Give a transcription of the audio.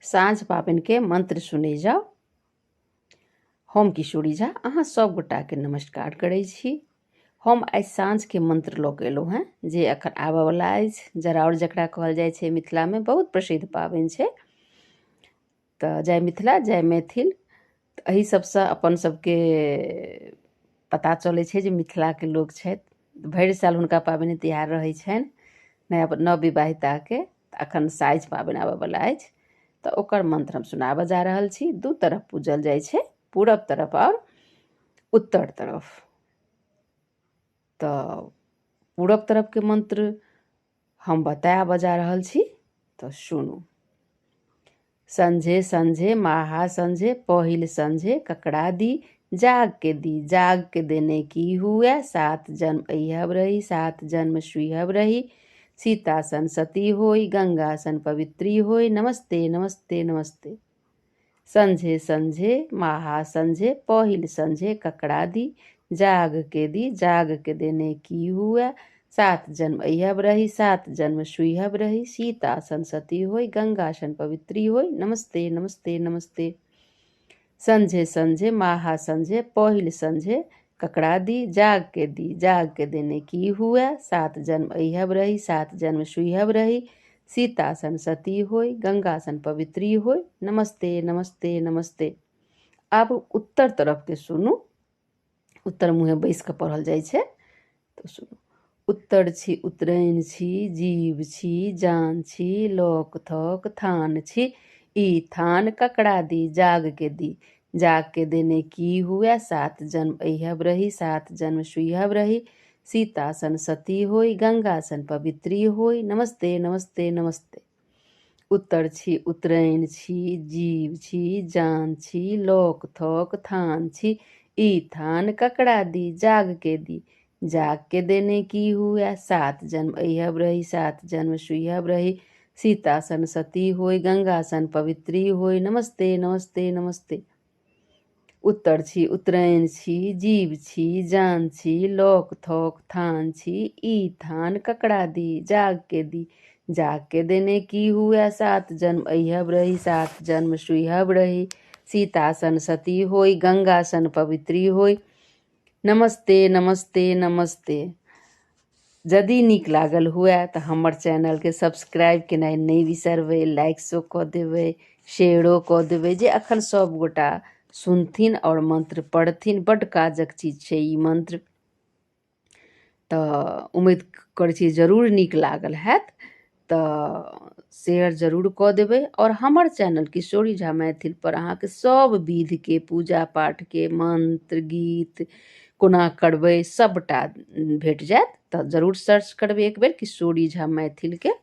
साँझ पाबनिके मंत्र सुनै जाउ। हम किशोरी झा अहाँ सब गोटाके नमस्कार करै छी। हम आइ साँझके मंत्र लऽ कऽ एलहुँ हेँ जे एखन आबयवला अछि। जराउर जकरा कहल जाइ छै मिथिलामे बहुत प्रसिद्ध पाबनि छै। तऽ जय मिथिला जय मैथिल। तऽ एहि सबसँ अपन सबके पता चलै छै जे मिथिलाके लोक छथि। भरि साल हुनका पाबनि तिहार रहै छनि नया नवविवाहिताके। तऽ एखन साँझ पाबनि आबयवला अछि तऽ ओकर मंत्र हम सुनाबऽ जा रहल छी। दू तरफ पूजल जाइ छै, पूरब तरफ आओर उत्तर तरफ। तऽ पूरब तरफके मंत्र हम बताबऽ जा रहल छी, तऽ सुनू। संझे संझे माहा संझे पहिल संझे ककरा दी जाग के दी, जाग के देने की हुए सात जन्म अहिहब रही सात जन्म सुइहब रही, सीता सन सती होई गंगा सन पवित्री होई, नमस्ते नमस्ते नमस्ते। संझे संझे माहा संझे पहिल संझे ककरा दी जाग के दी, जाग के देने की हुए सात जन्म अहिहब रही सात जन्म सुइहब रही, सीता सन सती होई गंगा सन पवित्री होई, नमस्ते नमस्ते नमस्ते। संझे संझे माहा संझे पहिल संझे ककरा दी जाग के दी, जाग के देने की हुए सात जन्म अहिहब रही सात जन्म सुइहब रही, सीता सन सती होई गंगा सन पवित्री होई, नमस्ते नमस्ते नमस्ते। आब उत्तर तरफके सुनू। उत्तर मुँहे बैस कऽ पढ़ल जाइ छै, तऽ सुनू। उत्तर छी उत्तरैन छी जीव छी जान छी लोक थोक थान छी, ई थान ककरा दी जाग के दी, जाग के देने की हुए सात जन्म अहिहब रही सात जन्म सुइहब रही, सीता सन सती होई गंगा सन पवित्री होई, नमस्ते नमस्ते नमस्ते। उत्तर छी उत्तरैन छी जीव छी जान छी लोक थोक थान छी, ई थान ककरा दी जाग के दी, जाग के देने की हुए सात जन्म अहिहब रही सात जन्म सुइहब रही, सीता सन सती होई गंगा सन पवित्री होई, नमस्ते नमस्ते नमस्ते। उत्तर छी उत्तरैन छी जीव छी जान छी लोक थोक थान छी, ई थान ककरा दी जाग के दी, जाग के देने की हुए सात जन्म अहिहब रही सात जन्म सुइहब रही, सीता सन सती होई गंगा सन पवित्री होई, नमस्ते नमस्ते नमस्ते। यदि नीक लागल हुए तऽ हमर चैनलके सब्सक्राइब केनाइ नहि बिसरबै, लाइक सेहो कऽ देबै, शेयरो कऽ देबै, जे अखन सब गोटा सुनथिन आओर मंत्र पढ़थिन। बड्ड काजक चीज छै ई मंत्र। तऽ उम्मीद करै छी जरूर नीक लागल हैत, तऽ शेयर जरूर कऽ देबै। आओर हमर चैनल किशोरी झा मैथिल पर अहाँके सब विधिके पूजा पाठके मंत्र गीत कोना करबै सबटा भेट जायत। तऽ जरूर सर्च करबै एक बेर किशोरी झा मैथिलके।